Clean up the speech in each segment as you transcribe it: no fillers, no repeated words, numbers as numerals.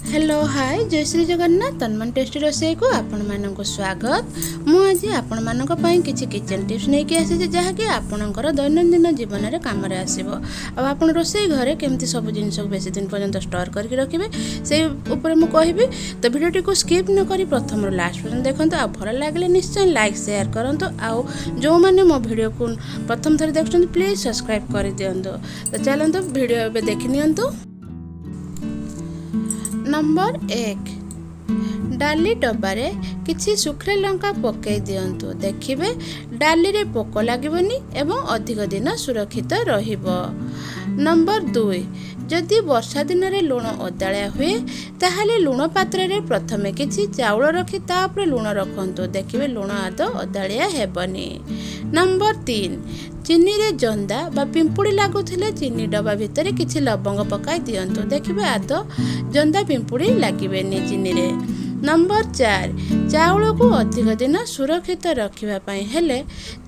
Hello, ହାଏ, ଜୟ Shri Jagannath. ତନ୍ମନ tasty ରୋଷେଇକୁ ଆପଣମାନଙ୍କୁ ସ୍ୱାଗତ। ମୁଁ ଆଜି ଆପଣମାନଙ୍କ ପାଇଁ କିଛି କିଚେନ୍ ଟିପ୍ସ ନେଇକି ଆସିଛି, ଯାହାକି ଆପଣଙ୍କର ଦୈନନ୍ଦିନ ଜୀବନରେ କାମରେ ଆସିବ। ଆଉ ଆପଣ ରୋଷେଇ ଘରେ କେମିତି ସବୁ ଜିନିଷକୁ ବେଶୀ ଦିନ ପର୍ଯ୍ୟନ୍ତ ଷ୍ଟୋର୍ କରିକି ରଖିବେ, ସେଇ ଉପରେ ମୁଁ କହିବି। ତ ଭିଡ଼ିଓଟିକୁ ସ୍କିପ୍ ନ କରି ପ୍ରଥମରୁ ଲାଷ୍ଟ ପର୍ଯ୍ୟନ୍ତ ଦେଖନ୍ତୁ ଆଉ ଭଲ ଲାଗିଲେ ନିଶ୍ଚୟ ଲାଇକ୍, ସେୟାର କରନ୍ତୁ। ଆଉ ଯେଉଁମାନେ ମୋ ଭିଡ଼ିଓକୁ ପ୍ରଥମ ଥର ଦେଖୁଛନ୍ତି, ପ୍ଲିଜ୍ ସବସ୍କ୍ରାଇବ୍ କରିଦିଅନ୍ତୁ। ତ ଚାଲନ୍ତୁ, ଭିଡ଼ିଓ ଏବେ ଦେଖିନିଅନ୍ତୁ। ନମ୍ବର 1, ଡାଲି ଡବାରେ କିଛି ଶୁଖିଲା ଲଙ୍କା ପକାଇ ଦିଅନ୍ତୁ। ଦେଖିବେ, ଡାଲିରେ ପୋକ ଲାଗିବନି ଏବଂ ଅଧିକ ଦିନ ସୁରକ୍ଷିତ ରହିବ। ନମ୍ବର 2, ଯଦି ବର୍ଷା ଦିନରେ ଲୁଣ ଓଦାଳିଆ ହୁଏ, ତାହେଲେ ଲୁଣ ପାତ୍ରରେ ପ୍ରଥମେ କିଛି ଚାଉଳ ରଖି ତା ଉପରେ ଲୁଣ ରଖନ୍ତୁ। ଦେଖିବେ, ଲୁଣ ଆଦୌ ଓଦାଳିଆ ହେବନି। ନମ୍ବର 3, ଚିନିରେ ଜନ୍ଦା ବା ପିମ୍ପୁଡ଼ି ଲାଗୁଥିଲେ ଚିନି ଡବା ଭିତରେ କିଛି ଲବଙ୍ଗ ପକାଇ ଦିଅନ୍ତୁ। ଦେଖିବେ, ଆଦୌ ଜନ୍ଦା ପିମ୍ପୁଡ଼ି ଲାଗିବେନି ଚିନିରେ। ନମ୍ବର 4, ଚାଉଳକୁ ଅଧିକ ଦିନ ସୁରକ୍ଷିତ ରଖିବା ପାଇଁ ହେଲେ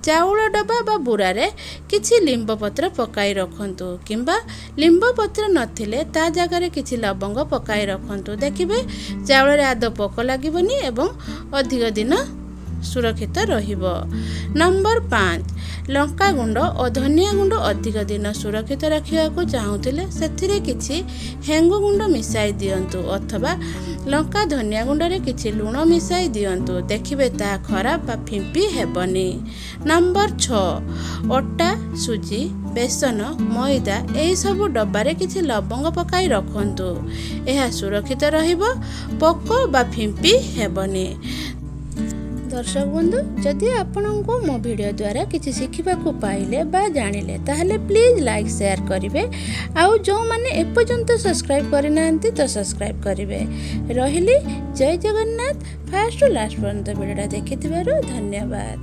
ଚାଉଳ ଡବା ବା ବୁରାରେ କିଛି ଲିମ୍ବ ପତ୍ର ପକାଇ ରଖନ୍ତୁ, କିମ୍ବା ଲିମ୍ବ ପତ୍ର ନଥିଲେ ତା ଜାଗାରେ କିଛି ଲବଙ୍ଗ ପକାଇ ରଖନ୍ତୁ। ଦେଖିବେ, ଚାଉଳରେ ଆଦୌ ପୋକ ଲାଗିବନି ଏବଂ ଅଧିକ ଦିନ ସୁରକ୍ଷିତ ରହିବ। ନମ୍ବର 5, ଲଙ୍କା ଗୁଣ୍ଡ ଓ ଧନିଆ ଗୁଣ୍ଡ ଅଧିକ ଦିନ ସୁରକ୍ଷିତ ରଖିବାକୁ ଚାହୁଁଥିଲେ ସେଥିରେ କିଛି ହେଙ୍ଗୁ ଗୁଣ୍ଡ ମିଶାଇ ଦିଅନ୍ତୁ, ଅଥବା ଲଙ୍କା ଧନିଆ ଗୁଣ୍ଡରେ କିଛି ଲୁଣ ମିଶାଇ ଦିଅନ୍ତୁ। ଦେଖିବେ, ତାହା ଖରାପ ବା ଫିମ୍ପି ହେବନି। ନମ୍ବର 6, ଅଟା, ସୁଜି, ବେସନ, ମଇଦା ଏହିସବୁ ଡବାରେ କିଛି ଲବଙ୍ଗ ପକାଇ ରଖନ୍ତୁ। ଏହା ସୁରକ୍ଷିତ ରହିବ, ପୋକ ବା ଫିମ୍ପି ହେବନି। ଦର୍ଶକ ବନ୍ଧୁ, ଯଦି ଆପଣଙ୍କୁ ମୋ ଭିଡ଼ିଓ ଦ୍ୱାରା କିଛି ଶିଖିବାକୁ ପାଇଲେ ବା ଜାଣିଲେ, ତାହେଲେ ପ୍ଲିଜ୍ ଲାଇକ୍, ସେୟାର କରିବେ। ଆଉ ଯେଉଁମାନେ ଏପର୍ଯ୍ୟନ୍ତ ସବସ୍କ୍ରାଇବ୍ କରିନାହାନ୍ତି, ତ ସବସ୍କ୍ରାଇବ୍ କରିବେ। ରହିଲି, ଜୟ ଜଗନ୍ନାଥ। ଫାଷ୍ଟରୁ ଲାଷ୍ଟ ପର୍ଯ୍ୟନ୍ତ ଭିଡ଼ିଓଟା ଦେଖିଥିବାରୁ ଧନ୍ୟବାଦ।